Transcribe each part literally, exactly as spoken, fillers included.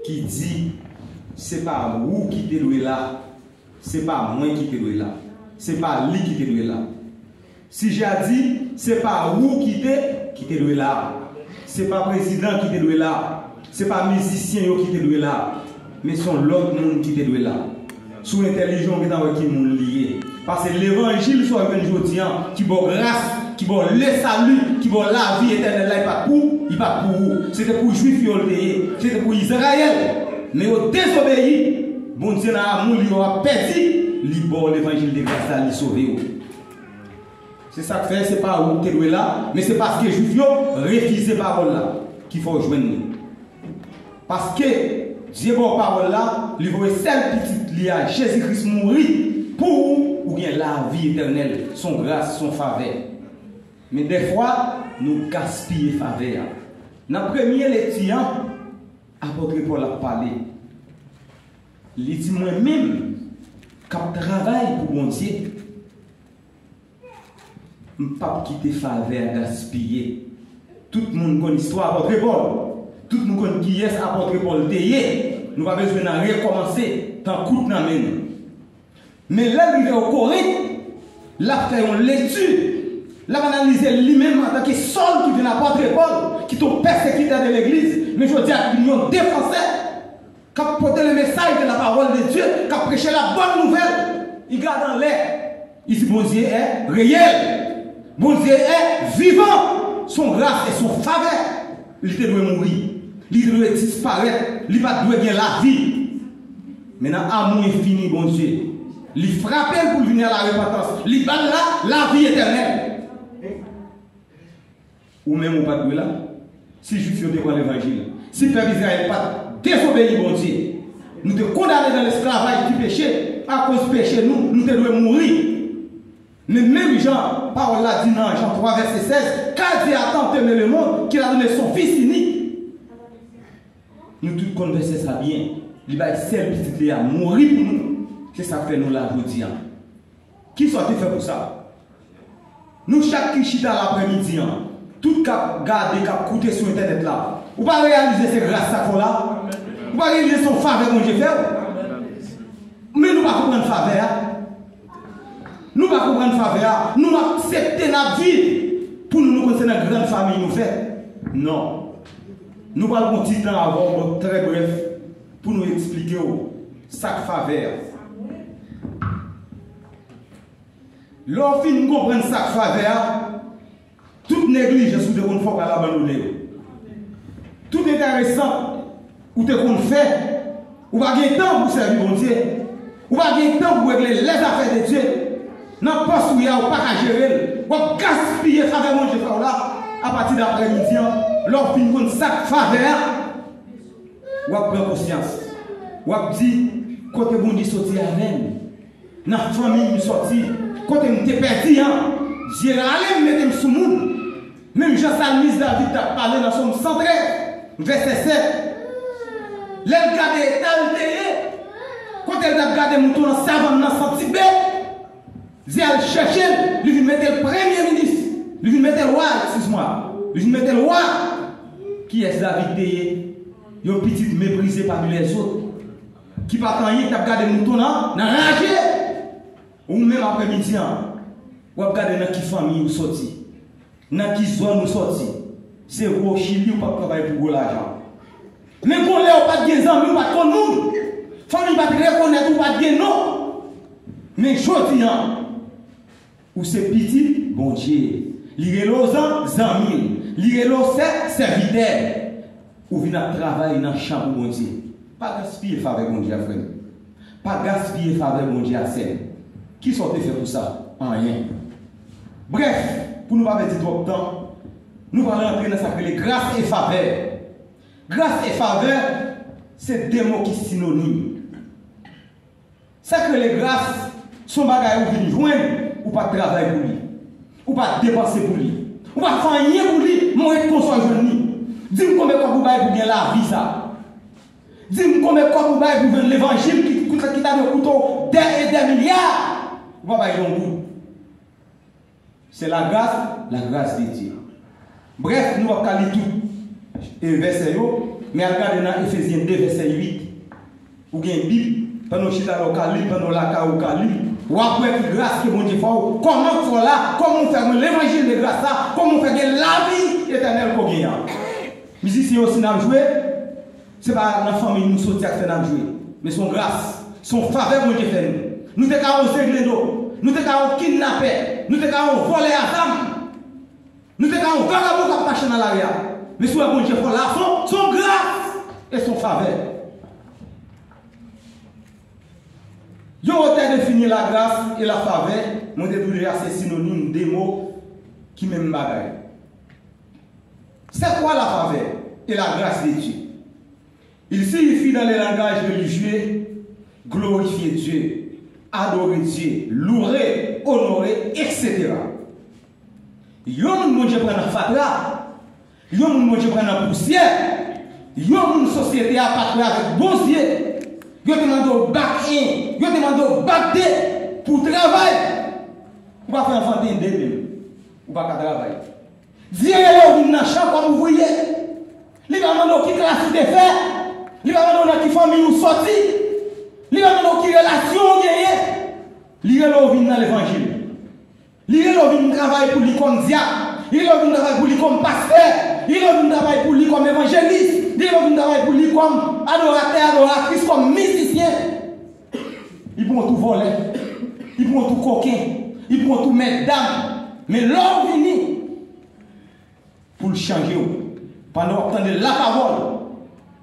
ki di, se pa ou ki te dwe la, se pa mwen ki te dwe la, se pa li ki te dwe la. Sijè a di, se pa ou ki te, ki te dwe la, se pa prezidan ki te dwe la, se pa mizisyen yo ki te dwe la, men se yon lòt moun ki te dwe la. Si w entèlijan, w gentan wè ki moun li ye. Paske levanjil sa w jwenn jodi a, ki ba w gras, ki ba w lesali, ki ba w lavi etènèl la, li pa t pou, li pa t pou ou. Se te pou Jwif yo l te ye. Se te pou Izrayèl. Men yo dezobeyi. Bondye nan amou li yo ap pèdi. Li ba w levanjil de gras la, li sove w. Se sa k fè se pa ou ki te dwe la, men se paske Jwif yo refize pawòl la ki fè w jwenn li. Paske Dye ba w pawòl la, li voye sèl pitit li a, Jezi Kris, mouri pou ou, ou gen lavi etènèl. Se yon gras, se yon favè. Men dèfwa, nou gaspiye favè a. Nan premye lekti a, apot Pòl ap pale. Li di, mwen menm k ap travay pou Bondye, m p ap kite favè a gaspiye. Tout moun konn istwa apot Pòl. Tout moun konn kiyès apot Pòl te ye. Nou pa bezwen nan rekòmanse, tan kout nan men nou. Men lè l rive o Korent, l ap fè yon lekti, l ap analize li menm antanke Sòl ki vin apot Pòl, ki te yon pèsekitè de legliz, men jodi a ki vin yon defansè, k ap pote le mesaj de la parole de Dieu, k ap preche la bòn nouvèl. Li gade anlè, li di, Bondye è reyèl, Bondye è vivan, se yon gras e se yon favè. Li te dwe mouri, li te dwe disparèt, li pa t dwe gen lavi. Men nan amou enfini Bondye, li frape l pou l vini a la repantans, li ba l la, lavi etènèl. Ou menm ou pa t dwe la. Si Jwif yo te pran levanjil, si pèp Izrayèl pa t dezobeyi Bondye, nou te kondane nan lesklavaj di peche. Akoz peche nou, nou te dwe mouri. Men menm jan pawòl la di nan Jan twa vèsè sèz, car Dieu a tant aimé le monde qu'il a donné son Fils unique. Nou tout konn vèsè sa byen. Li bay sèl pitit li a mouri pou nou. Se sa k fè nou la jodi a. Kisa w te fè pou sa? Nou chak ki chita la aprèmidi an, tout k ap gade, k ap koute sou entènèt la, ou pa reyalize se gras sa k fè w la? Ou pa reyalize se yon favè Bondye fè w? Men nou pa konprann favè a. Nou pa konprann favè a. Nou aksepte n ap viv pou nou, nou konn se nan grann fanmi nou fèt. Non. Nou pral pran ti tan avè w, trè brèf, pou nou eksplike w sa k favè a. Lè w fin konprann sa k favè a, tout neglijans ou te konn fè, w pral abandone yo. Tout enteresan ou te konn fè, ou pa gen tan pou sèvi Bondye. Ou pa gen tan pou regle lèzafè de Dye. Nan pòs ou ye a, ou pa ka jere l. W ap gaspiye favè Bondye fè w la. Apati d aprèmidi an, lè w fin konn sa k favè a, w ap pran konsyans. W ap di, kote Bondye soti avè m? Nan fanmi m sòti, kote m te pèdi an, Dye rale m, mete m sou moun. Menm jan salmis David t ap pale nan Sòm san trèz, vèsè sèt. Lè l gade eta l te ye, kote l t ap gade mouton nan savann nan san ti bèt, Dye al chèche l, li vin mete l premye minis, li vin mete l wa, eskize mwa, li vin mete l wa. Kiyès David te ye? Yon pitit meprize pami lèzòt, ki pa t anyen, ki t ap gade mouton nan, nan raje. Ou menm aprèmidi an, w ap gade nan ki fanmi ou sòti, nan ki zòn ou sòti. Se vre w Chili, ou p ap travay pou gwo lajan. Men gon lè ou pa t gen zanmi, ou pa t konn moun. Fanmi pa t rekonèt ou, ou pa t gen non. Men jodi an, ou se pitit Bondye. Li rele w zan-, zanmi l. Li rele w sè-, sèvitè. Ou vin ap travay nan chan pou Bondye. Pa gaspiye favè Bondye a, frè m. Pa gaspiye favè Bondye a, sè m. Kisa w te fè pou sa? Anyen. Brèf, pou nou pa pèdi twòp tan, nou pral rantre nan sa k rele gras e favè. Gras e favè, se de mo ki sinonim. Sa k rele gras, se yon bagay ou vin jwenn, ou pa t travay pou li. Ou pa t depanse pou li. Ou pa t fè anyen pou li, men w ret konsa w jwenn li. Di m konbyen kòb ou bay pou gen lavi sa. Di m konbyen kòb ou bay pou jwenn levanjil ki, ki, ki ta dwe koute w dè e dè milya. Ou pa bay yon goud. C'est la grâce, la grâce de Dieu. Brèf, nou p ap ka li tout, e, vèsè yo, Men al gade nan Efezyen de vèsè uit. Ou gen Bib, pandan w chita la w ka li l, pandan w lakay ou ka li l. W ap wè ki gras ke Bondye fè w, kòman w fè w la, kòman w fè gen levanjil de gras la, kòman w fè gen lavi etènèl ke w genyen an. Mizisyen yo, si n ap jwe, se pa nan fanmi nou soti a k fè n ap jwe, men se yon gras, se yon favè Bondye fè nou. Nou te ka yon zeglendo, nou te ka yon kidnapè, nou te ka yon vòlè a zam. Nou te ka yon vagabon k ap mache nan lari a. Men si w wè Bondye fè w la, se yon, se yon gras e se yon favè. Yon otè defini lagras e lafavè, mwen te di w deja se sinonim de mo ki menm bagay. C'est quoi la faveur et la grâce de Dieu? Il signifie dans les langages religieux glorifier Dieu, adorer Dieu, louer, honorer, et cetera. Yon moun Bondye pran nan fatra, yon moun Bondye pran nan pousyè, yon moun sosyete a pa t wè avèk bon zye, yo te mande w bak en, yo te mande w bak de pou w travay. Ou pa fè anfante de menm, ou pa ka travay. Dye rele w vin nan chan kòm ouvriye. Li pa mande w ki klas ou te fè. Li pa mande w nan ki fanmi ou soti. Li pa mande w ki relasyon ou genyen. Li rele w vin nan levanjil. Li rele w vin travay pou li kòm dyak. Li rele w vin travay pou li kòm pastè. Li rele w vin travay pou li kòm evanjelis. Li rele w vin travay pou li kòm adoratè, adoratris, kòm mizisyen. Li pran w tou vòlè. Li pran w tou koken. Li pran w tou mètdam. Men lè w vini, pou l chanje w. Pandan w ap tande lapawòl,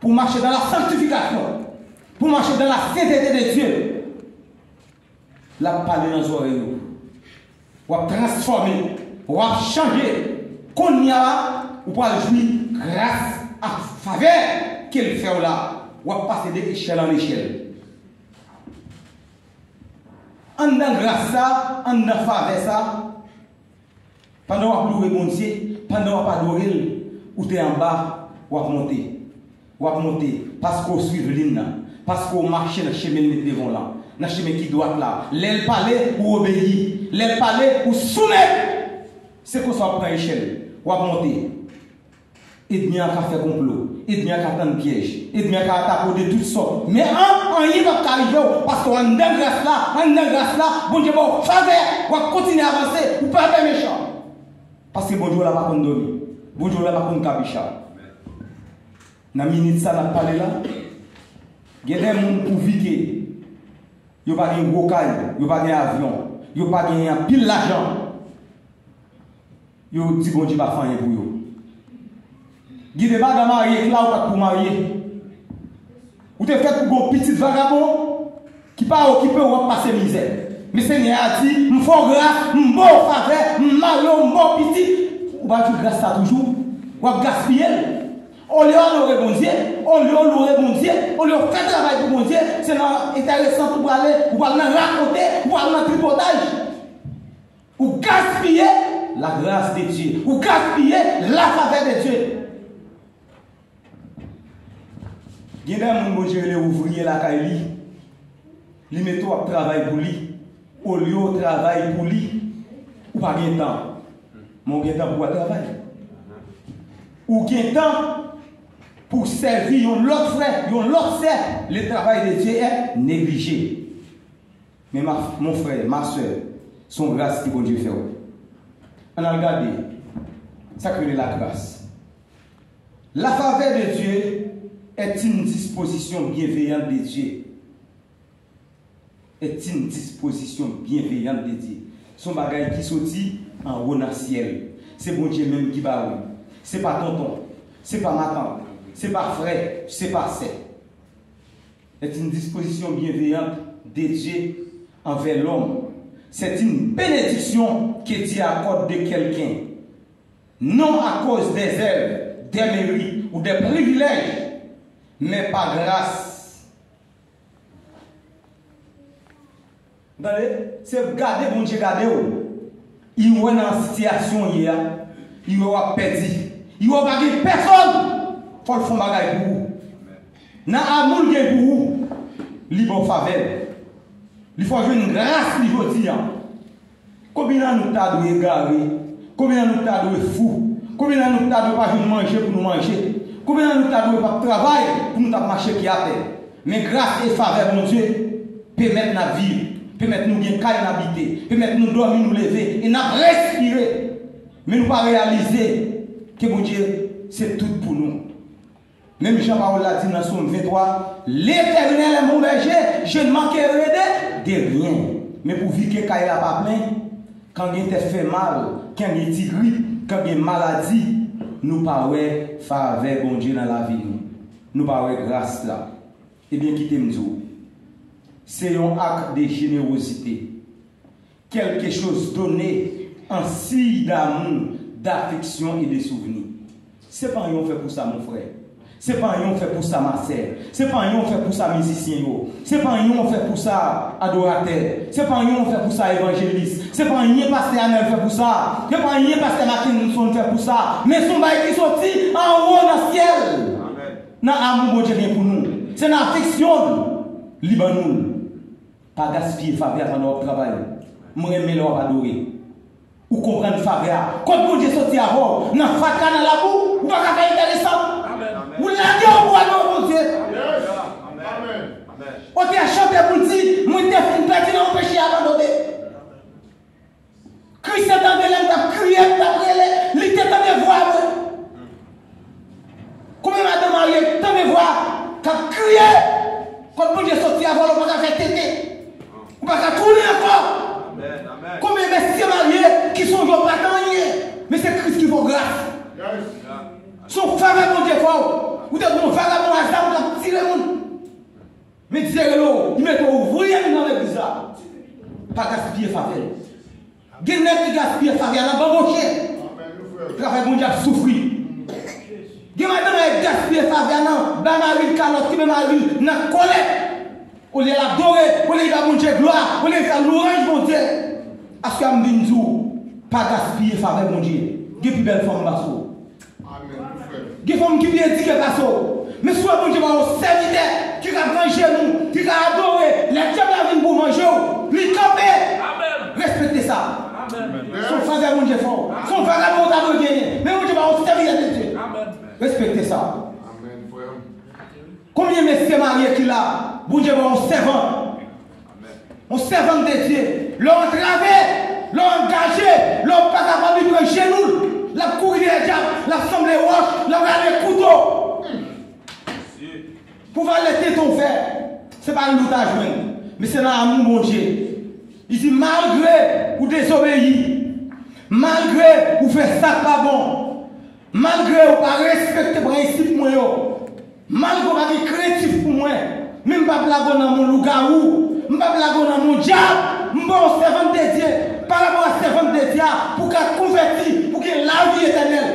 pou w mache dans la sanctification, pou w mache dans la sainteté de Dieu, l ap pale nan zòrèy ou. W ap transfòme, w ap chanje. Kounye a la, ou pral jwi gras ak favè ke l fè w la. W ap pase de echèl an echèl. Anndan gras sa, anndan favè sa, pandan w ap loure Bondye, pandan w ap adore l, ou te anba, w ap monte. W ap monte, paske w swiv liy nan, paske w mache nan chemen l met devan w lan, nan chemen ki dwat la. Lè l pale, ou obeyi. Lè l pale, ou soumèt. Se konsa w ap pran echèl. W ap monte. Ènmi an ka fè konplo, ènmi an ka tann pyèj, ènmi an ka atake w de tout sòt. Men an, anyen p ap ka rive w, paske w anndan gras la, anndan gras la, Bondye ba w favè, w ap kontinye avanse, ou pa pè mechan. Paske Bondye w la pa konn dòmi, Bondye w la pa konn kabicha. Nan minit sa n ap pale la, gen de moun pouvi ke yo pa gen gwo kay, yo pa gen avyon, yo pa gen anpil lajan, yo di Bondye pa fè anyen pou yo. Gen de madanm marye k la, ou pa t pou marye. Ou te fèt pou gon pitit vagabon ki pa okipe w, w ap pase mizè. Men Senyè a di, m fè w gras, m ba w favè, m mare w, m ba w pitit. Ou pa jwi gras sa toujou? W ap gaspiye l. Olye w adore Bondye, olye w loure Bondye, olye w fè travay pou Bondye, se nan enteresan ou prale, ou pral nan rakonte, ou pral nan tripotaj. Ou gaspiye la grâce de Dieu. Ou gaspiye la favè de Dye. Gen de moun Bondye rele ouvriye lakay li. Li mete w ap travay pou li. Olye w travay pou li, ou pa gen tan. Men w gen tan pou w al travay. Ou gen tan pou w sèvi yon lòt frè, yon lòt sè. Le travail de Dieu est négligé. Men ma, mon frè, ma sè, se yon gras ke Bondye fè w. Ann al gade sa k rele lagras. La faveur de Dieu est une disposition bienveillante de Dieu. Est une disposition bienveillante de Dieu. Se yon bagay ki soti anwo nan syèl. Se Bondye menm ki ba ou. Se pa tonton. Se pa matant. Se pa frè. Se pa sè. Est une disposition bienveillante de Dieu envers l'homme. C'est une bénédiction que Dieu accorde de quelqu'un, non à cause des œuvres, des mérites ou des privilèges, mais par grâce. Tande, se gade Bondye gade w. Li wè nan sitiyasyon w ye a, li wè w ap pèdi. Li wè w pa gen pèsòn. Fò l fè yon bagay pou ou. Nan amou l gen pou ou, li ba w favè. Li fè w jwenn gras li jodi a. Konbyen nan nou ta dwe egare? Konbyen nan nou ta dwe fou? Konbyen nan nou ta dwe pa jwenn manje pou nou manje? Konbyen nan nou ta dwe p ap travay pou nou t ap mache pye atè? Men gras e favè Bondye pèmèt n ap viv, pèmèt nou gen kay n abite, pèmèt nou dòmi, nou leve, e n ap respire. Men nou pa reyalize ke Bondye se tout pou nou. Menm jan pawòl la di nan Sòm venntwa, L'Éternel est mon berger, je ne manquerai de, de rien. Men pouvi ke kay la pa plen, kan gen tèt fè mal, kan gen ti grip, kan gen maladi, nou pa wè favè Bondye nan lavi nou. Nou pa wè gras la. Ebyen, kite m di w, se yon ak de jenerozite. Quelque chose donné en signe d'amour, d'affection et de souvenir. Se pa anyen w fè pou sa, mon frè. Se pa anyen w fè pou sa, ma sè. Se pa anyen w fè pou sa, mizisyen yo. Se pa anyen w fè pou sa, adoratè. Se pa anyen w fè pou sa, evanjelis. Se pa anyen pastè Anèl fè pou sa. Se pa anyen pastè Mackenson fè pou sa. Men se yon bagay ki soti anwo nan syèl. Nan amou Bondye gen pou nou. Se nan afeksyon li ban nou l. Pa gaspiye favè a pandan w ap travay. M renmen lè w ap adore. Ou konprann favè a. Kot Bondye soti avè w? Nan fatra, nan labou, ou pa ka fè enteresan. Ou lage w pou al nan Bondye. Ou te chante pou l di, mwen te fin pèdi nan yon peche abandone. Kris te tande lè m t ap kriye, m t ap rele, li te tande vwa mwen. Konbyen madanm marye k tande vwa k ap kriye? Kot Bondye soti avè w, ou pa ka fè tenten. Ou pa ka tounen ankò. Konbyen mesye marye ki sonje w pa t anyen, men se Kris ki fè w gras. Se yon favè Bondye fè w. Ou te gon vagabon a zam k ap tire moun. Men Dye rele w, li mete w ouvriye nan legliz la. Pa gaspiye favè l. Gen nèg ki gaspiye favè a nan banboche. Travay Bondye ap soufri. Gen madanm ki gaspiye favè a nan bay mari l kalòt, kenbe mari l nan kòlèt. Olye l adore, olye l ba Bondye glwa, olye l fè lwanj Bondye. Aswè a m vin di w, pa gaspiye favè Bondye. Gen pi bèl fanm pase w. Gen fanm ki pi edike pase w. Men si w wè Bondye ba w yon sèvitè ki ka pran jenou, ki ka adore, lè dyab la vin pou manje w, li kanpe. Respekte sa. Se yon favè Bondye fè w. Se yon vagabon ou ta dwe genyen. Men Bondye ba w yon sèvitè de Dye. Respekte sa. Konbyen mesye marye ki la, Bondye ba w yon sèvant? Yon sèvant de Dye, lè w antrave, lè w angaje, lè w pa kapab, li pran jenou l, l ap kouri dèyè dyab, l ap sanble wòch, l ap rale kouto. Pou valè tenten w fè, se pa l ou ta jwenn, men se nan amou Bondye. Li di, malgre ou dezobeyi, malgre ou fè sa k pa bon, malgre ou pa respekte prensip mwen yo, malgre w pa gen krentif pou mwen, men m p ap lage w nan men lougawou, m p ap lage w nan men dyab, m ba w sèvant de Dye, parapò a sèvant de Dye a, pou w ka konvèti, pou w gen lavi etènèl.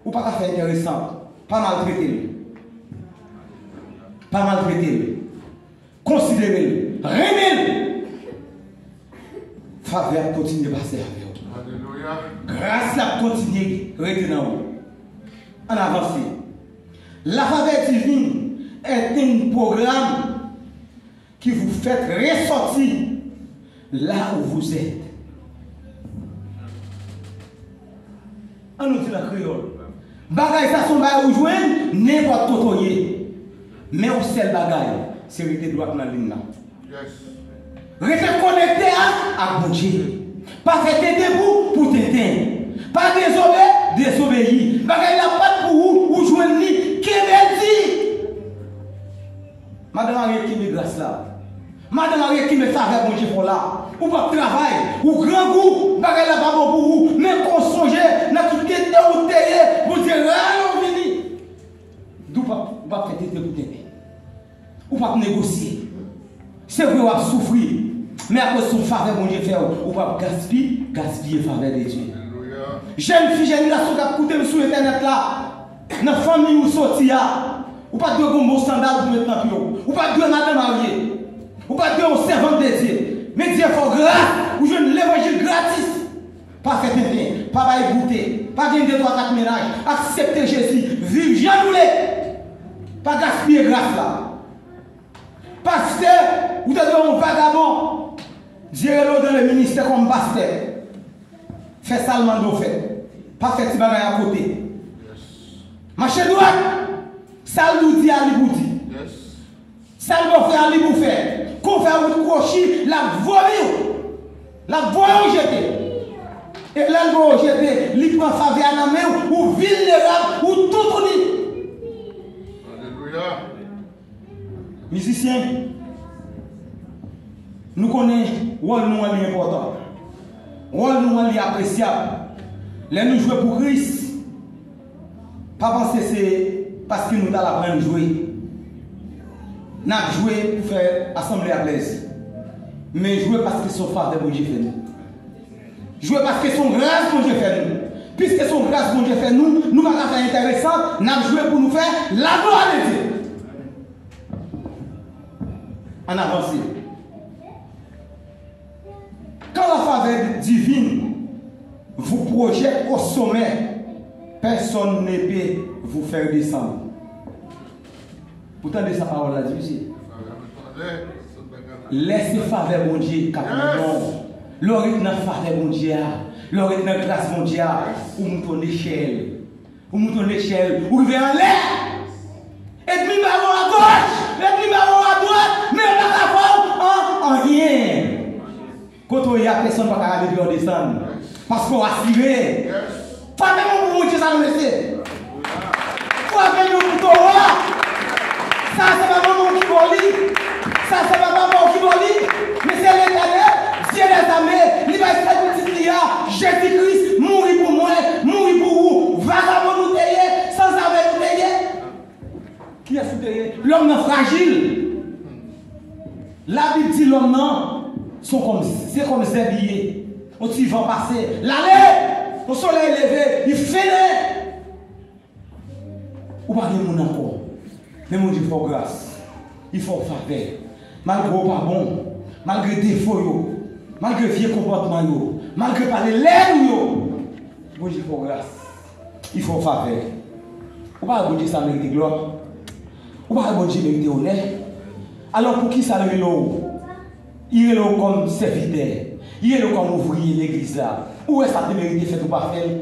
Ou pa ka fè enteresan, pa maltrete l. Pa maltrete l. Konsidere l. Renmen l. Favè ap kontinye pase avè w. Gras la ap kontinye rete nan ou. Ann avanse. La faveur divine est un programme qui vous fait ressortir là où vous êtes. Ann nou di l an kreyòl. Bagay sa se yon bagay ou jwenn nenpòt kote w ye. Men yon sèl bagay, se rete dwat nan liy la. Rete konekte ak, ak Bondye. Pa fè tenten pou, pou tenten. Pa dezobe, dezobeyi. Bagay la pa t pou ou, ou jwenn li, kenbe l di. Madanm marye kenbe gras la. Madanm marye kenbe favè Bondye fè w la. Ou p ap travay, ou grangou, bagay la pa bon pou ou. Men kon sonje, nan ki tenten ou te ye, Bondye rale w vini. Di w p ap, ou p ap fè tenten pou tenten. Ou p ap negosye. Se vre w ap soufri, men akoz se yon favè Bondye fè w, ou p ap gaspi, gaspiye favè de Dye. Jèn fi, jèn gason k ap koute m sou entènèt la, nan fanmi ou soti a, ou pa t dwe gen yon bon sandal pou met nan pye w. Ou pa t dwe madanm marye. Ou pa t dwe yon sèvant de Dye. Men Dye fè w gras, ou jwenn levanjil gratis. Pa fè tenten, pa bay goute, pa gen de, twa, kat mennaj. Aksepte Jezi, viv jan nou vle. Pa gaspiye gras la. Pastè, ou te dwe yon vagabon. Dye rele w dans le ministère kòm pastè. Fè sa l mande w fè. Pa fè ti bagay akote. Mache dwat. Sa l di w di a, li pou di. Sa l di w fè a, li pou fè. Kon fè wout kwochi, l ap vomi w. L ap voye w jete. E lè l voye w jete, li pran favè a nan men w, ou vilnerab, ou toutouni. Alelouya. Mizisyen, nou konnen wòl nou an li enpòtan. Wòl nou an li apresyab. Lè nou jwe pou Kris, pa panse se paske nou t al aprann jwe. N ap jwe pou fè asanble a plèzi. Men jwe paske se yon favè Bondye fè nou. Jwe paske se yon gras Bondye fè nou. Piske se yon gras Bondye fè nou, nou pa ka fè enteresan, n ap jwe pou nou fè laglwa de Dye. Ann avanse. Quand la faveur divine vous projette au sommet, personne ne peut vous faire descendre. Ou tande sa pawòl la di, mesye? Lè se favè Bondye k ap mennen w, lè w ret nan favè Bondye a, lè w ret nan gras Bondye a, ou moute yon nechèl. Ou moute yon nechèl, ou rive anlè. Ènmi ba w agoch, ènmi ba w adwat, men yo pa ka fè w an, anyen. Kote w ye a, pèsonn pa ka leve w desann. Paske w asire. Favè bon pou Bondye sa non, mesye. Favè bon pou towo a. Sa se pa manman w ki ba w li. Sa se pa papa w ki ba w li. Men se Letènèl, Dye dèzame, li bay sèl pitit li a, Jezi Kris, mouri pou mwen, mouri pou ou. Vagabon nou te ye, sanzave nou te ye. Kiyès ou te ye? Lòm nan frajil. Labib di lòm nan se kòm, se kòm zèb li ye. Yon ti van pase, l ale. Yon solèy leve, li fennen. Ou pa gen moun ankò. Men Bondye fè w gras. Li fè w favè. Malgre w pa bon, malgre defo yo, malgre vye konpòtman yo, malgre pale lèd ou yo, Bondye fè w gras. Li fè w favè. Ou pa wè Bondye sa merite glwa? Ou pa wè Bondye merite onè? Alò poukisa l rele w? Li rele w kòm sèvitè. Li rele w kòm ouvriye legliz la. Ou wè sa te merite fèt, ou pa fè l?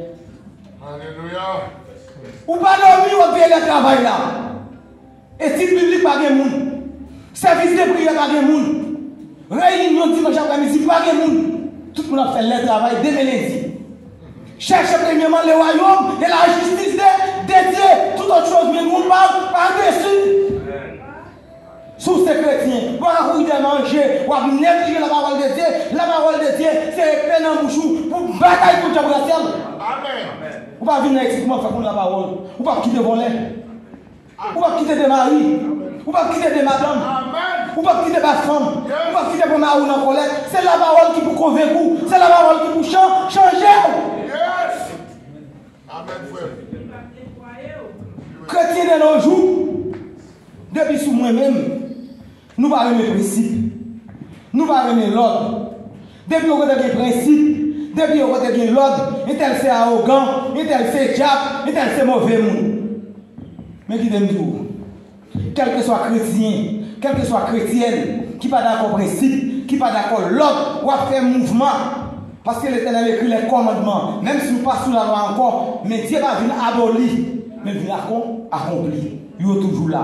Alelouya. Ou pa dòmi, w ap veye lè travay la. Etid biblik pa gen moun. Sèvis de priyè pa gen moun. Reyinyon dimanch aprèmidi pa gen moun. Tout moun ap fè lè travay demen lendi. Chèche premyèman le royaume et la justice de, de Dieu. Tout autre chose viendront par, par-dessus. Si w se kretyen, w pa ka kouri dèyè manje, w ap neglije lapawòl de Dye. Lapawòl de Dye se epe nan bouch ou pou batay kont dyab rasyal. Amèn. Ou pa vin nan eksikman fè konn lapawòl. Ou p ap kite vòlè. Ou p ap kite de mari. Ou p ap kite de madanm. Ou p ap kite bat fanm. Ou p ap kite pran mari w nan kòlèt. Se lapawòl ki pou konvenk ou. Se lapawòl ki pou chan-, chanje w. Amèn, frè. Kretyen de nos jours, depi sou mwen menm, nou pa renmen prensip. Nou pa renmen lòd. Depi yon kote gen prensip, depi yon kote gen lòd, entèl se awogan, entèl se dyab, entèl se move moun. Men kite m di w, kèlkeswa kretyen, kèlkeswa kretyèn ki pa dakò prensip, ki pa dakò lòd, w ap fè mouvman. Paske Letènèl ekri les commandements, menm si nou pa sou lalwa ankò, men Dye pa vin aboli, men l vin akon-, akonpli. Yo toujou la.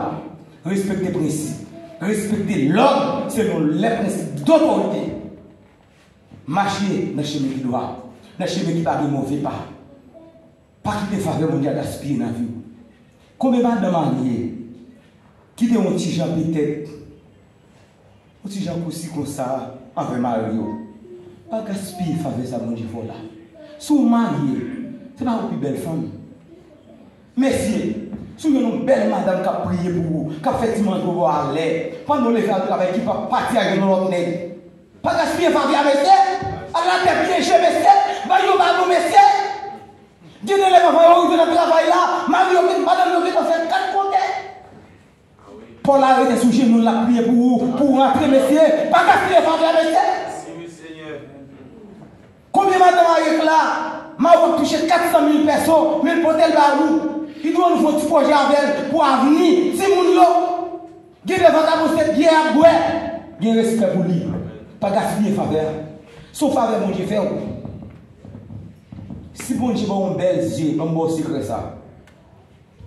Respekte prensip, respekte lòd selon les principes d'autorité. Mache nan chemen ki dwat, nan chemen ki pa gen move pa. Pa kite favè Bondye a gaspiye nan vi w. Konbyen madanm marye ki te yon ti jan petèt, yon ti jan kousi konsa anvè mari yo? Pa gaspiye favè sa Bondye fè w la. Si w marye, se pa ou pi bèl fanm. Mesye, si w jwenn yon bèl madanm k ap priye pou ou, k ap fè ti manje pou ou bò a lè, pandan w leve al travay, ki p ap pati al jwenn yon lòt nèg, pa gaspiye favè a, mesye. Ala tèt pyeje, mesye. Bay yo ba nou, mesye. Gen de lè papa yo rive nan travay la, mari yo gen, madanm yo gentan fè kat kote. Pòl la rete sou jenou l, l ap priye pou ou, pou w rantre, mesye. Pa gaspiye favè a, mesye. Konbyen madanm marye k la, mari w ap touche kat san mil pèso, men l pote l ba ou. Li di w nou fè yon ti pwojè avè l pou avni timoun yo. Gen de vakabon se byè y ap bwè. Gen respè pou li. Pa gaspiye favè a. Se yon favè Bondye fè w. Si Bondye ba w yon bèl zye, ban m ba w sekrè sa.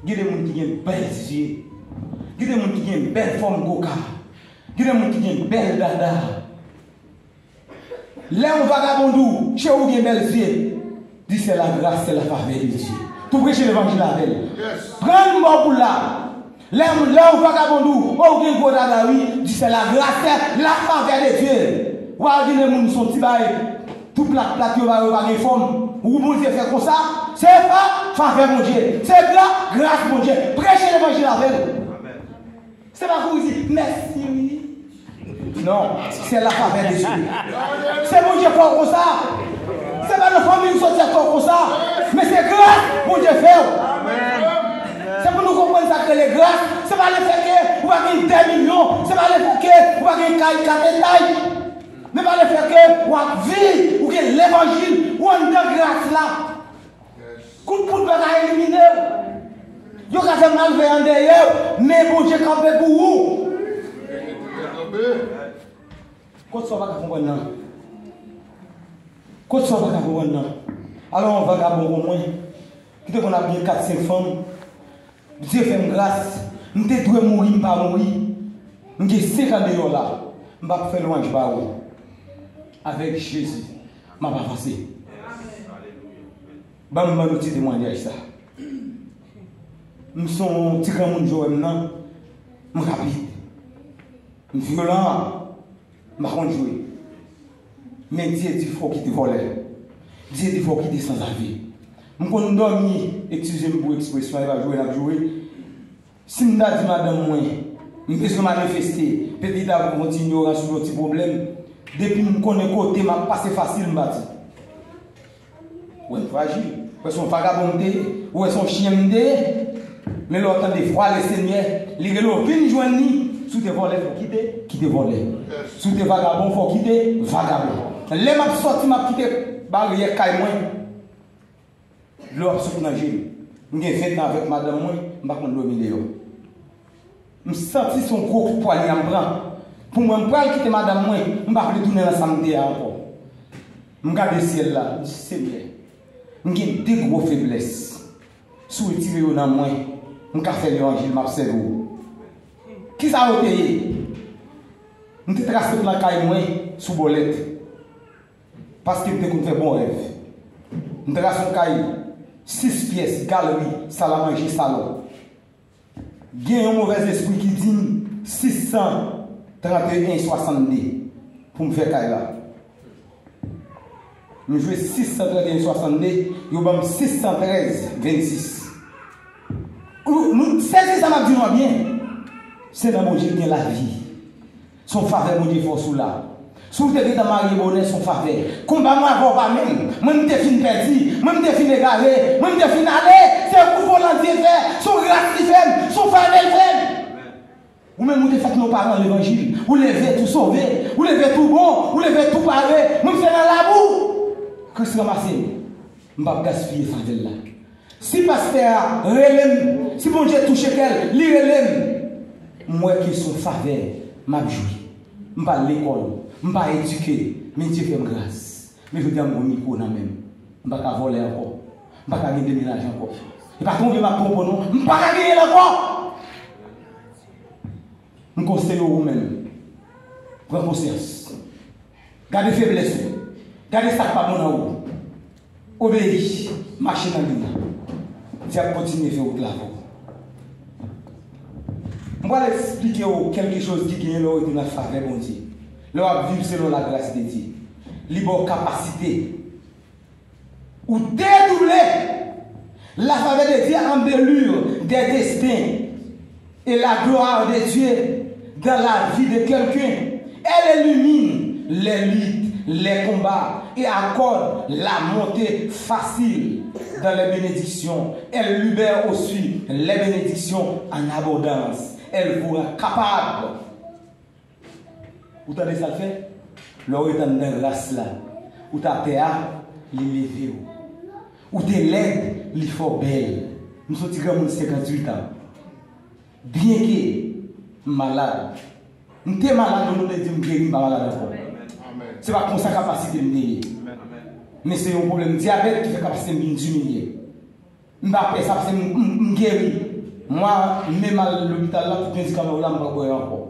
Gen de moun ki gen bèl zye. Gen de moun ki gen bèl fòm koka. Gen de moun ki gen bèl dada. Lè yon vagabon di w, cheri, w gen bèl zye, di, c'est la grâce, c'est la faveur de Dieu. Tou preche levanjil avè l. Pran l bò pou l la. Lè, lè yon vagabon di w, o, w gen gwo dada, wi, di, c'est la grâce, c'est la faveur de Dieu. W a gen de moun, se yon ti bagay tou plat plat yo ba yo, pa gen fòm. Ou Bondye fè konsa, se pa favè Bondye, se gra, gras Bondye. Preche levanjil avè l. Se pa pou w di mèsi, wi. Non, c'est la faveur de Dieu. Se Bondye fè w konsa. Se pa nan fanmi w soti a fè w konsa. Men se gras Bondye fè w. Se pou nou konprann sa k rele gras. Se pa lefètke ou pa gen dè milyon. Se pa lefètke ou pa gen kay kat etay. Men pa lefètke w ap viv, ou gen levanjil, ou anndan gras la. Kout poud pa ka elimine w. Yo ka fè malveyan dèyè w, men Bondye kanpe pou ou. Kot sa w pa ka konprann nan? Kot sa w pa ka konprann nan? Alò, yon vagabon kon mwen, ki te konn ap gen kat senk fanm, Bondye fè m gras, m te dwe mouri, m pa mouri. M gen senk an deyò la, m p ap fè lwanj ba ou. Avèk Jezi, m ap avanse. Ban m ban nou ti temwayaj sa. M se yon ti granmoun, jwè m nan, m rapid. M vyolan, m pa konn jwe. Men Dye di fò w kite vòlè. Dye di fò w kite sanzave. M konn dòmi, eskize m pou ekspresyon an, e pa jwe n ap jwe. Si m ta di madanm mwen, m bezwen manifeste, petèt avèk yon ti inyorans ou yon ti pwoblèm, depi m konnen kote m ap pase fasil, m pati. Ou wè m frajil. Ou wè se yon vagabon m te ye. Ou wè se yon chen m te ye. Men lè w tande vwa Lesenyè, li rele w vin jwenn li. Si w te vòlè, fò w kite, kite vòlè. Si w te vagabon, fò w kite vagabon. Lè m ap sòti, m ap kite baryè kay mwen. Dlo ap sot nan je m. M gen ven tan avèk madanm mwen, m pa konn dòmi deyò. M santi se yon gwo kout pwanya m pran. Pou mwen, m pral kite madanm mwen, m pa vle tounen nan sa m te ye a ankò. M gade syèl la, m di, Senyè, m gen de gwo feblès. Si w retire yo nan mwen, m ka fè levanjil, m ap sèvi w. Kisa yo te ye? M te trase plan kay mwen sou bòlèt. Paske m te konn fè bon rèv. M trase yon kay sis pyès, galri, salamanje, salon. Gen yon movèzespri ki di m sis san trannteyen swasannde pou m fè kay la. M jwe sis san trannteyen swasannde, yo ban m sis san trèz vennsis. Nou, nou sezi sa m ap di nou an byen. Se nan Bondye gen lavi. Se yon favè Bondye fè w sou la. Si w te gentan marye bonè, se yon favè. Konba mwen avè w pa menm. Mwen, m te fin pèdi. Mwen, m te fin egare. Mwen, m te fin ale. Se yon kout volan Dye fè. Se yon gras li fè m. Se yon favè l fè m. Ou menm, ou te fèt nan yon paran levanjil. Ou leve tou sove. Ou leve tou bon. Ou leve tou pare. Mwen, m se nan labou Kris ranmase m. M p ap gaspiye favè l la. Si pastè a rele m, si Bondye touche kè l, li rele m, m wè ke se yon favè m ap jwi. M pa al lekòl, m pa edike, men Dye fè m gras. Men jodi a m gon mikwo nan men m. M pa ka vòlè ankò. M pa ka gen demennaj ankò. E pa twonpe m ap twonpe w non. M pa ka genyen l ankò. M konseye w ou menm. Pran konsyans. Gade feblès ou. Gade sa k pa bon nan ou. Obeyi. Mache nan liy la. Dye ap kontinye fè wout la avè w. M pral eksplike w kèlke choz ki genyen lè w rete nan favè Bondye. Lè w ap viv selon lagras de Dye. Li ba w kapasite. Ou dédoubler la faveur de Dieu, embellir des destins et la gloire de Dieu dans la vie de quelqu'un. Elle illumine les luttes, les combats et accorde la montée facile dans les bénédictions. Elle libère aussi les bénédictions en abondance. Elle vous rend capable. Ou tande sa l fè? Lè w ret anndan gras la, ou t atè a, li leve w. Ou te lèd, li fè w bèl. M se yon ti granmoun senkanntuit an. Byenke m malad, m te malad, men Bondye di m geri, m pa malad ankò. Se pa konsa kapasite m te ye. Men se yon pwoblèm dyabèt ki fè kapasite m vin diminye. M pa pè sa paske m, m, m geri. Mwen menm al lopital la, tout medikaman yo la, m pa pran yo ankò.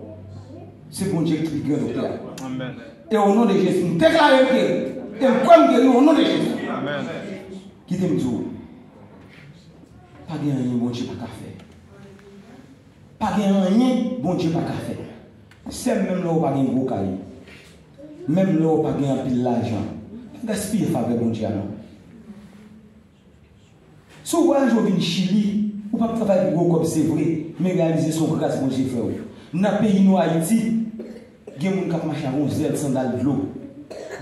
Se Bondye ki pi gran doktè a. Amèn. E o non de Jezi, m deklare m geri. E m kwè m geri o non de Jezi. Amèn. Kite m di w, pa gen anyen Bondye pa ka fè. Pa gen anyen Bondye pa ka fè. Sè m, menm lè w pa gen gwo kay, menm lè w pa gen anpil lajan, pa gaspiye favè Bondye a non. Si w vwayaje w vin Chili, ou p ap travay pou gwo kòb se vre, men reyalize se yon gras Bondye fè w. Nan peyi nou Ayiti, gen moun k ap mache ak yon sèl sandal dlo.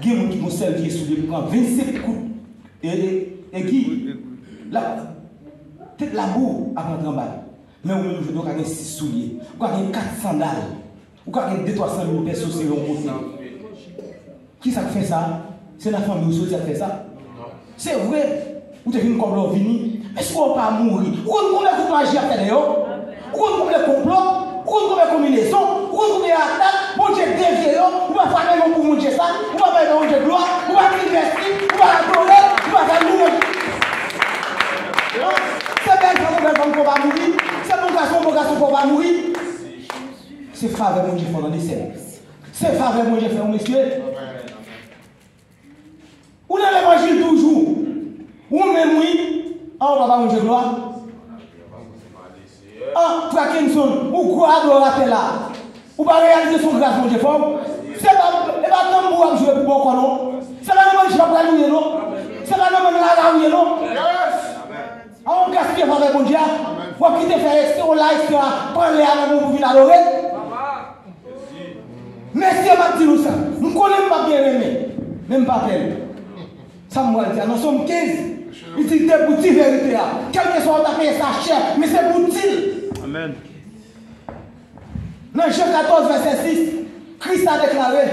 Gen moun ki gon sèl vye soulye pou pran vennsenk kout e, e, egi. La, tèt labou ap rantre anba l. Men ou menm jodi a ou ka gen sis soulye, ou ka gen kat sandal, ou ka gen de twa san mil peso se yon kote. Kisa k fè sa? Se nan fanmi w soti a k fè sa? Se vre, ou te vin kòb la w vini. Men si w pa mouri, ou konn konbyen kout maji y ap fè dèyè w? Ou konn konbyen konplo? Ou konn konbyen konbinezon? Ou konn konbyen atak? Bondye devye yo, ou pa fè menm pou Bondye sa, ou pa bay Bondye glwa, ou pa di mèsi, ou pa adore, ou pa fè lwanj. Se bèl fanm, bèl fanm fò pa mouri. Se bon gason, bon gason fò pa mouri. Se favè Bondye fò tande sè m. Se favè Bondye fè w mesye. Ou nan levanjil toujou. Ou menm wi. An ou pa ba Bondye glwa. An frè Kenson, ou gwo adoratè la. Ou pa reyalize se yon gras Bondye fè w? Se pa, e pa tanbou w ap jwe pou bòkò non. Se pa nan manch w ap pral ou ye non. Se pa nan manch lala ou ye non. A w gaspiye favè Bondye a. W ap kite fè ekstra, w la ekstra, pran lè a nan pou vin adore. Mesye, m ap di nou sa. M konnen m p ap gen renmen, men m pa pè l. Sa m pral di a, nan Sòm kenz, li di, "Te pou di verite a. Kèlkeswa w ta peye sa chè, men se pou di l." Amèn. Nan Jan katòz, vèsè sis, Kris la deklare,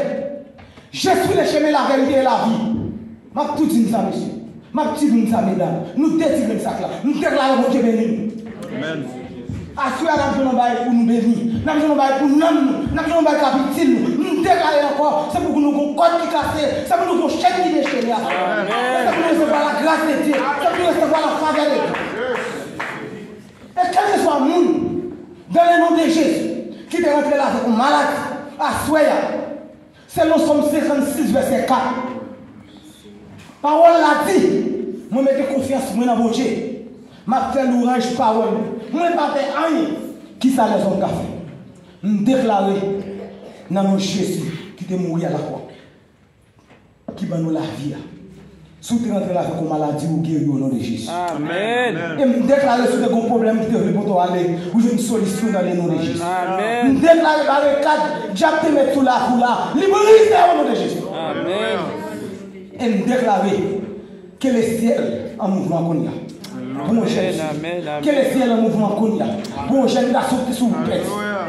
"Je suis le chemin, la vérité et la vie." M ap tou di n sa, mesye. M ap di nou sa, medam. Nou detire n sak la. Nou deklare Bondye beni nou. Amèn. Aswè a, n ap jwenn yon bagay pou nou beni. N ap jwenn yon bagay pou nanm nou. N ap jwenn yon bagay k ap itil nou. M deklare ankò, se pou nou gon kòd ki kase. Se pou nou gon chèn ki dechire aswè a. Amèn. Se pou nou resevwa la gras de Dye. Se pou nou resevwa la favè de Dye. E kèlkeswa moun, dans le nom de Jésus, ki te rantre la avèk yon maladi, aswè a, selon Sòm senkannsis, vèsè kat, pawòl la di, "Mwen mete konfyans mwen nan Bondye. M ap fè louwanj pawòl li. Mwen pa pè anyen. Kisa lèzòm ka fè?" M deklare, nan non Jezi ki te mouri a lakwa, ki ban nou lavi a. Si w te rantre la avèk yon maladi, ou geri o non de Jezi. Amèn. E m deklare, si w te gen yon pwoblèm ki te vle pote w ale, ou jwenn solisyon nan le non de Jezi. Amèn. M deklare barikad dyab te met sou lavi w la, li brize o non de Jezi. Amèn. E m deklare ke lesyèl an mouvman kounye a. Bon jèn, amèn, amèn, ke lesyèl an mouvman kounye a. Bon jèn gason ki sou pèt,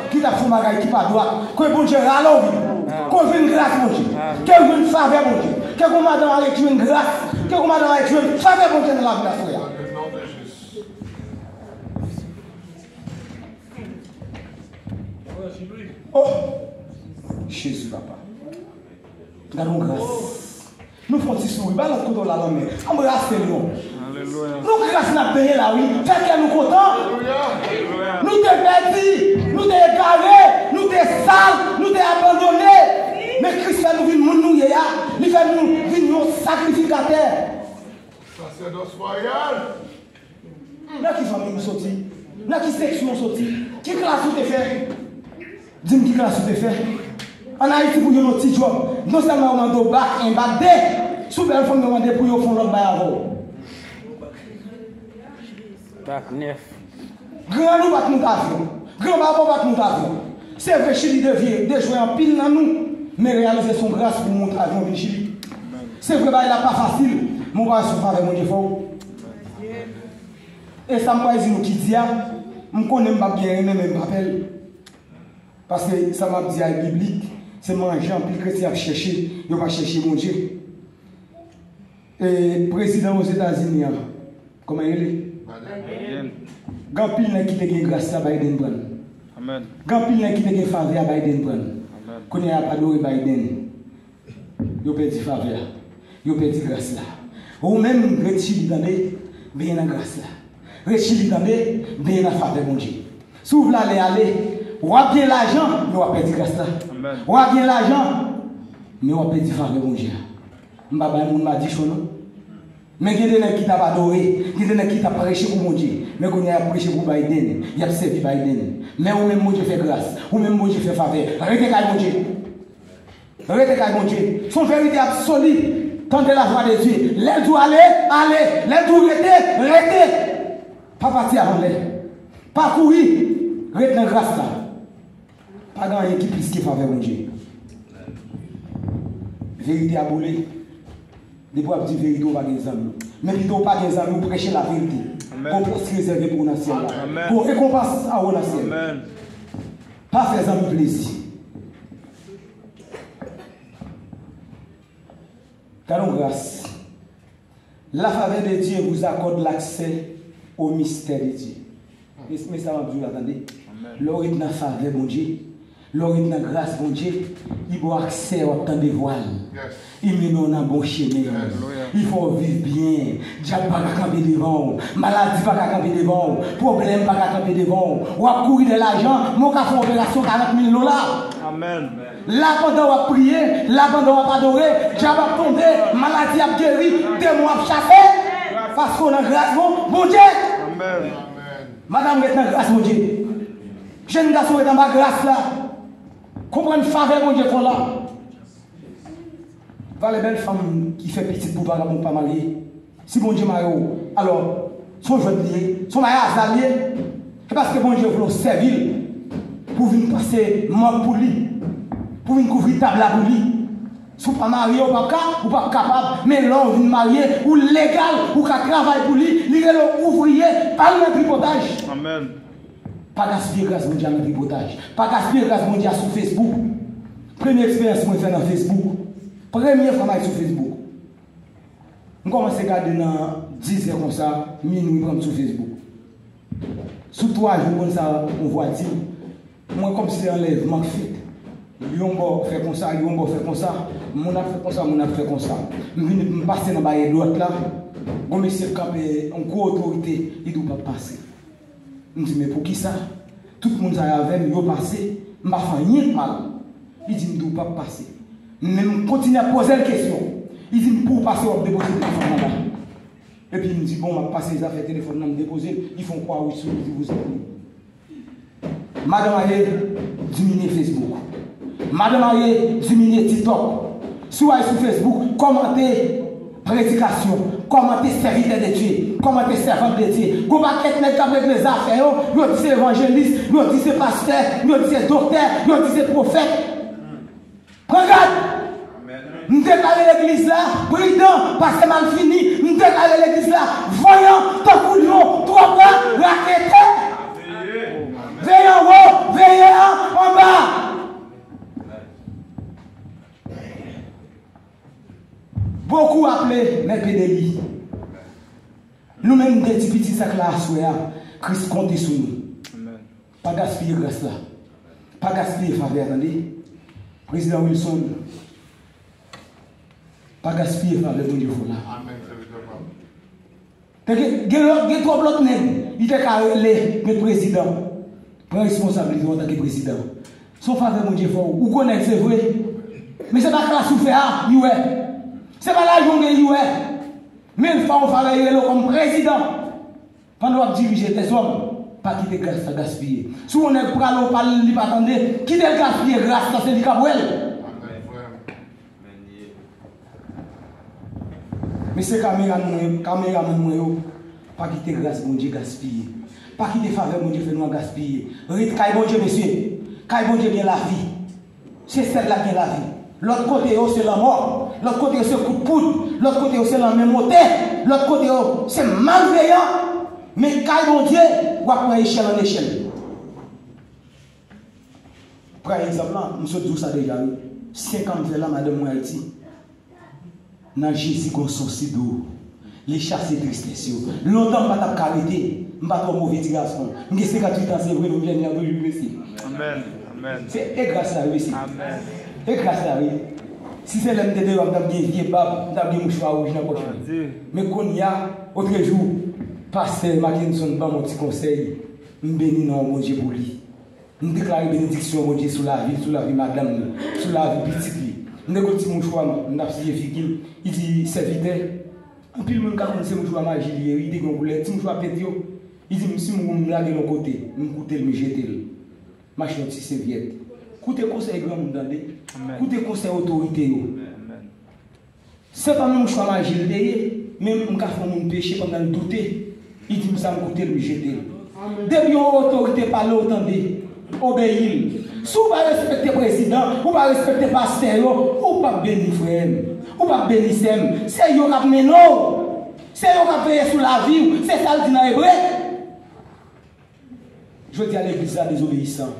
ki t ap fè yon bagay ki pa dwat. Ke Bondye rale w vin. Ke w jwenn gras Bondye. Ke w jwenn favè Bondye. Ke gon madanm ale ki jwenn gras. Ke gon madanm ale ki jwenn favè Bondye nan lavi l aswè a. Oh! Jezi papa. Gade yon gras. Nou fè yon ti souri, bay lòt kote w la lanmen. Anbrase l non. Alelouya. Nou gras n ap benyen la wi. Fè kè nou kontan. Alelouya. Nou te pèdi, nou te egare, nou te sal, nou te abandone. Men Kris fè nou vin moun nou ye a. Li fè nou vin yon sakrifikatè. Sasèdòs wayal. Nan ki fanmi m soti? Nan ki seksyon w soti? Ki klas ou te fè? Di m ki klas ou te fè? Ann Ayiti, pou jwenn yon ti djòb, non sèlman yo mande w bak en, bak de, si w bèl fanm yo mande pou yo fè yon lòt bagay avè w. Bak nèf. Grann ou pa t moute avyon. Grann papa w pa t moute avyon. Se vre, Chili devye, dejwe anpil nan nou, men reyalize se yon gras pou w moute avyon vin Chili. Se vre, bagay la pa fasil, men w pa wè se yon favè Bondye fè w. E sa m pral di nou ki di a, m konnen m p ap gen renmen, men m pa pè l. Paske sa m ap di a e biblik, se manje anpil kretyen ap chèche, yo pa chèche Bondye. E prezidan Ozetazini an, kòman l rele? Biden. Gen anpil nèg ki te gen gras la, Biden pran l. Amèn. Gen anpil nèg ki te gen favè a, Biden pran l. Amèn. Kounye a y ap adore Biden. Yo pèdi favè a. Yo pèdi gras la. Ou menm, ret Chili, tande, benyen nan gras la. Ret chili tande, benyen nan favè Bondye. Si w vle ale, ale. W ap gen lajan, men w ap pèdi gras la. Amèn. W ap gen lajan, men w ap pèdi favè Bondye a. M pa bay moun madichon non. Men gen de nèg ki t ap adore, gen de nèg ki t ap preche pou Bondye. Men kounye a y ap preche pou Biden, y ap sèvi Biden. Men ou menm Bondye fè gras, ou menm Bondye fè favè. Rete kay Bondye. Rete kay Bondye. Se yon verite absoli. Tande la voix de Dieu. Lè l di w ale, ale. Lè l di w rete, rete. Pa pati avan lè. Pa kouri. Ret nan gras la. Pa gen anyen ki plis ke favè Bondye. Verite a boule. Depi w ap di verite, w pa gen zanmi. Men pito w pa gen zanmi, w preche laverite. Amèn. Gon plas ki rezève pou w nan syèl la. Amèn. Gon rekonpans anwo nan syèl. Amèn. Pa fè zanmi plezi. Gade yon gras. La faveur de Dieu vous accorde l'accès au mystère de Dieu. Mes, mes, sa m ap di w la, tande. Amèn. Lè w ret nan favè Bondye, lè w ret nan gras Bondye, li ba w aksè, w ap tande vwa l. Yes. Li mennen w nan bon chemen. Yes. Li fè w viv byen. Dyab pa ka kanpe devan w. Maladi pa ka kanpe devan w. Pwoblèm pa ka kanpe devan w. W ap kouri dèyè lajan, men w ka fè operasyon karant mil dola. Amèn. La pandan w ap priye, la pandan w ap adore, dyab ap tonbe, maladi ap geri, demon ap chase, paske w nan gras bon, Bondye. Amèn. Madanm ret nan gras Bondye. Jèn gason ret anba gras la. Konprann favè Bondye fè w la. Valè bèl fanm ki fè pitit pou vagabon pa marye. Si Bondye mare w, alò, se yon jwèt li ye, se yon bagay aza li ye. Se paske Bondye vle w sèvi l pou w vin pase mòg pou li, pou w vin kouvri tab la pou li. Si w pa marye, ou p ap ka, ou p ap kapab, men lè w vin marye, ou legal, ou ka travay pou li, li rele w ouvriye, pa l nan tripotaj. Amèn. Pa gaspiye gras Bondye a nan tripotaj. Pa gaspiye gras Bondye a sou Facebook. Premye eksperyans mwen fè nan Facebook. Premye fwa m al sou Facebook. M kòmanse gade nan diz è konsa, minwi pran m sou Facebook. Sou twa jou konsa, yon vwa di m, mwen kòmsi anlèvman k fèt. Yon bò fè konsa, yon bò fè konsa, moun ap fè konsa, moun ap fè konsa. M vin, m pase nan baryè dwat la, gon mesye k kanpe, yon gwo otorite, li di w p ap pase. M di, men poukisa? Tout moun sa yo avè m, yo pase, m pa fè anyen k mal. Li di m di w p ap pase. Men m kontinye ap poze l kesyon. Li di m pou w pase, w ap depoze telefòn nan ba m. Epi m di, bon, m ap pase zafè telefòn nan, m depoze l. Li fè yon kwa wouj sou li, li di, vouzan pou li. Madan marye, diminye Facebook. Madan marye, diminye TikTok. Si w al sou Facebook, kòmante predikasyon, kòmante sèvitè de Dye, kòmante sèvant de Dye. Gon pakèt nèg k ap regle zafè yo, yo di se evanjelis, yo di se pastè, yo di se doktè, yo di se pwofèt. Pran gad! M deklare legliz la pridan, paske m al fini. M deklare legliz la vanyan, tankou lyon, twòp rakete. Veye anwo, veye an, anba. Beaucoup appelés, mais peu d'élus. Nou menm de ti pitit sa k la aswè a, Kris konte sou nou. Amèn. Pa gaspiye gras la. Pa gaspiye favè a, tande. Prezidan Wilson, pa gaspiye favè Bondye fè w la. Amèn, sèvitè papa. Te gen, gen lòt, gen twòp lòt nèg, li te ka rele, men prezidan pran responsablite w antanke prezidan. Se yon favè Bondye fè w. Ou gwo nèg, se vre. Men se pa klas ou fè a, li wè. Se pa lajan w gen, li wè. Men l fè w favè, li rele w kòm prezidan. Pandan w ap dirije lèzòm, pa kite gras la gaspiye. Si w wè yon nèg prale, w pale, li pa tande, kite l gaspiye gras la, se li k ap wè l. Mesye kameramann mwen, kameramann mwen yo, pa kite gras Bondye gaspiye. Pa kite favè Bondye fè nou an gaspiye. Ret kay Bondye, mesye. Kay Bondye gen lavi. Se sèl la gen lavi. Lòt kote yo se lanmò. Lòt kote yo se kout poud. Lòt kote yo se lanmen mote. Lòt kote yo se malveyan. Men kay Bondye, w ap pran echèl an echèl. Pran egzanp lan, m sot di w sa deja wi. Senk an m fè la, madanm mwen Ayiti. Nan Jezi gon son si dou. Li chase tristès yo. Lontan m pa t ap ka rete. M pa twò move ti gason. M gen senkantuit an, se vre, men m jèn jan toujou, mesye. Amèn. Amèn. Se e gras la wi, mesye. Amèn. E gras la wi. Si se lè m te deyò, m t ap gen vye bab, m t ap gen mouchwa wouj nan pòch mwen. Bondye. Men kounye a, otrejou, Pastè Mackenson ban m yon ti konsèy, m beni non Bondye pou li. M deklare benediksyon Bondye sou lavi l, sou lavi madanm li, sou lavi pitit li. M te gon ti mouchwa m, m t ap siye figi m, li di, sèvitè, anpil moun ka konn se mouchwa maji li ye wi, li te gen yon koulè, ti mouchwa pent yo. Li di m, si m wè m lage l yon kote, m koute l, m jete l. M achte yon ti sèvyèt. Koute konsèy granmoun tande. Koute konsèy otorite yo. Se pa menm chwa maji l te ye, men m ka fè yon moun peche pandan l doute. Li di m sa, m koute l, m jete l. Depi yon otorite pale w tande, obeyi l. Si w pa respekte prezidan, ou pa respekte pastè yo, ou p ap beni, frè m. Ou p ap beni, sè m. Se yo k ap mennen w. Se yo k ap veye sou lavi w. Se sa l di nan Ebre. Jodi a legliz la dezobeyisan.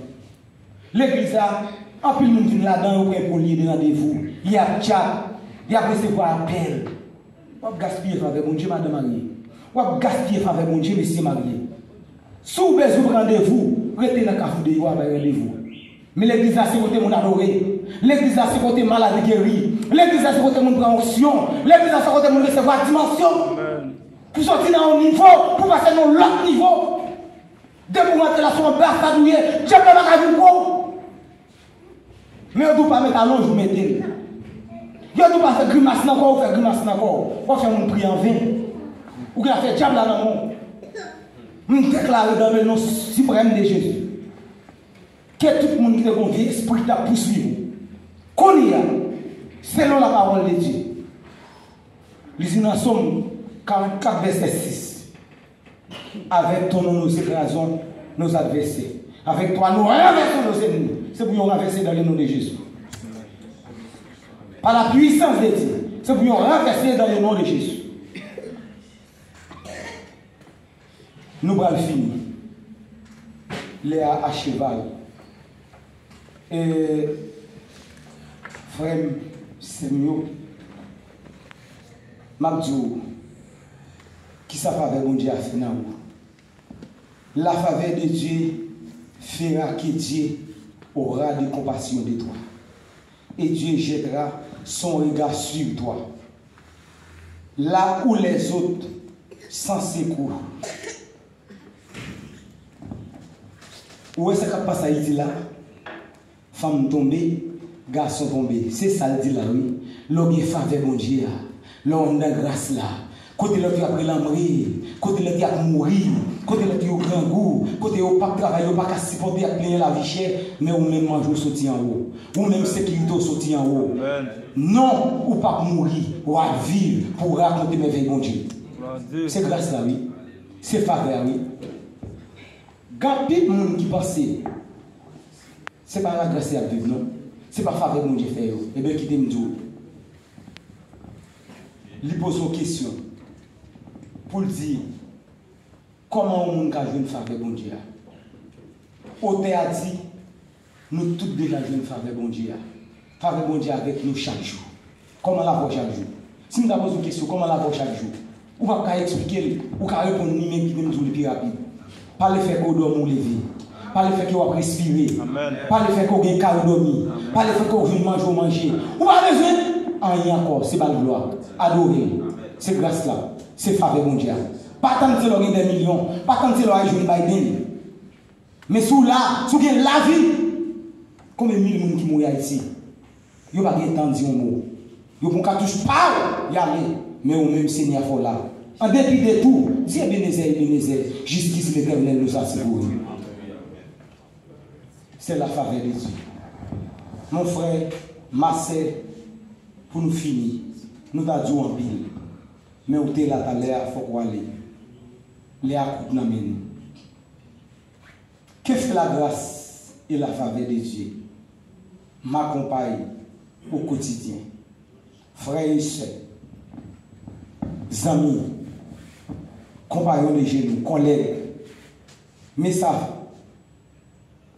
Legliz la, anpil moun vin ladan, yo pran premye de randevou. Y ap tchat, y ap resevwa apèl. W ap gaspiye favè Bondye, madan marye. W ap gaspiye favè Bondye, mesye marye. Si w bezwen pran randevou, rete nan kafou deyò a bay randevou. Men legliz la se kote moun adore. Legliz la se kote malad geri. Legliz la se kote moun pran onksyon. Legliz la se kote moun resevwa dimansyon. Pou soti nan yon nivo, pou pase nan yon lòt nivo. Depi w antre la, se yon anbasadè w ye, dyab la pa ka vin pran w. Men yo di w pa met alonj, ou mete l. Yo di w pa fè grimas nan kò w, ou fè grimas nan kò w. W ap fè moun priye anven. Ou gen afè dyab la nan men w. M deklare dans le nom suprême de Jésus, ke tout moun ki te gon vye espri k t ap pouswiv ou, kounye a, selon la parole de Dieu, li di nan Sòm karannkat, vèsè sis, avec ton nom, nous écrasons nos adversaires. Avec toi, nous renversons nos ennemis. Se pou yo ranvèse dans le nom de Jésus. Par la puissance de Dieu, se pou yo ranvèse dans le nom de Jésus. Nou pral fini. Lè a acheval. E, frè m, sè m yo, m ap di w kisa favè Bondye a fè nan ou. La faveur de Dieu fera que Dieu aura de compassion de toi, et Dieu jettera son regard sur toi, là où les autres sans secours. Ou wè sa k ap pase Ayiti la? Fanm tonbe, gason tonbe. Se sa l di la wi. Lè w gen favè Bondye a, lè w anndan gras la, kote lòt yo ap rele anmwe, kote lòt yo ap mouri, kote lòt yo grangou, kote yo p ap travay, yo pa ka sipòte, y ap plenyen lavi chè, men ou menm manje w soti anwo. Ou menm sekirite w soti anwo. Non, ou p ap mouri, w ap viv pou w rakonte mèvèy Bondye. Se gras la wi. Se favè a wi. Gen anpil moun ki panse se pa lagras y ap viv non. Se pa favè Bondye fè yo. Ebyen kite m di w. Li poze yon kesyon pou l di, kòman yon moun ka jwenn favè Bondye a? Otè a di, nou tout deja jwenn favè Bondye a. Favè Bondye avèk nou chak jou. Kòman l ap wè w chak jou? Si m ta poze w kesyon, kòman l ap wè w chak jou? Ou p ap ka eksplike l, ou ka reponn li, men kite m di w li pi rapid. Pa lefèke w dòmi w leve. Pa lefèke w ap respire. Pa lefèke w gen kay ou dòmi. Pa lefèke w jwenn manje w manje. Ou pa bezwen anyen ankò, se ba l glwa. Adore l. Se gras la. Se favè Bondye a. Pa tann se lè w gen dè milyon. Pa tann se lè w al jwenn Biden. Men si w la, si w gen lavi, konbyen mil moun ki mouri Ayiti? Yo pa gen tan di yon mo. Yo pran katouch pa w, y ale. Men ou menm, Senyè a fè w la. An depi de tou, di Ebenezè, Ebenezè, jusqu'ici l'Éternel nous a secourus. C'est la faveur de Dieu. Mon frè, ma sè, pou nou fini, nou ta di w anpil. Men ou te la talè a, fòk ou ale. Lè a kout nan men nou. Que fait la grâce et la faveur de Dieu m'accompagnent au quotidien. Frè e sè, zanmi, konpayon de jenou, kòlèg, men sa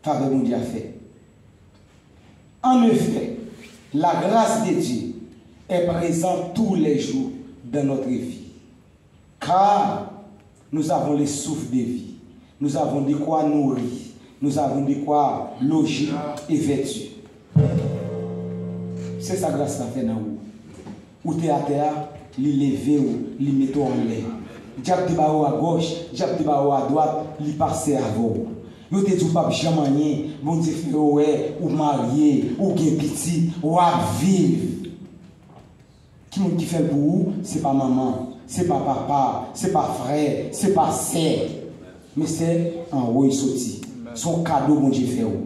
favè Bondye a fè. En effet, la grâce de Dieu est présente tous les jours dans notre vie. Car nous avons le souffle de vie. Nous avons de quoi nourrir. Nous avons de quoi loger et vêtir. Se sa gras la fè nan ou. Ou te atè a, li leve w, li mete w anlè. Dyab te ba w agòch, dyab te ba w adwat, li pase avè w. Yo te di w p ap janm anyen, Bondye fè yo wè ou marye, ou gen pitit, w ap viv. Ki moun ki fè l pou ou? Se pa manman, se pa papa, se pa frè, se pa sè. Men se anwo l soti. Se yon kado Bondye fè w.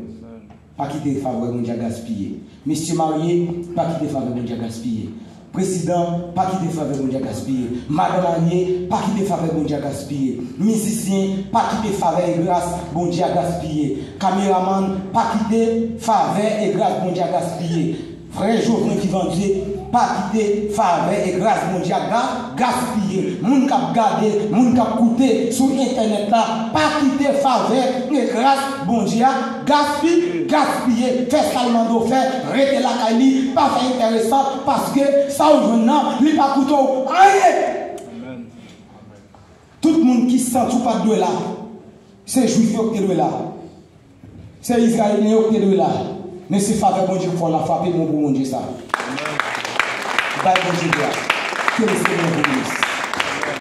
Pa kite favè Bondye a gaspiye. Mesye marye, pa kite favè Bondye a gaspiye. Prezidan, pa kite favè Bondye a gaspiye. Madan marye, pa kite favè Bondye a gaspiye. Mizisyen, pa kite favè e gras Bondye a gaspiye. Kameramann, pa kite favè e gras Bondye a gaspiye. Frè Joven ki vandye, pa kite favè e gras Bondye a ga-, gaspiye. Moun k ap gade, moun k ap koute sou entènèt la, pa kite favè e gras Bondye a gaspi-, gaspiye. Fè sa l mande w fè, rete lakay li, pa fè enteresan, paske sa w jwenn nan, li pa koute w anyen. Tout moun ki santi w pa t dwe la, se Jwif yo ki te dwe la. Se Izrayelyen yo ki te dwe la. Men se favè Bondye k fè w la frape m pou Bondye sa. Bay Bondye glwa. Ke le Senyè beni.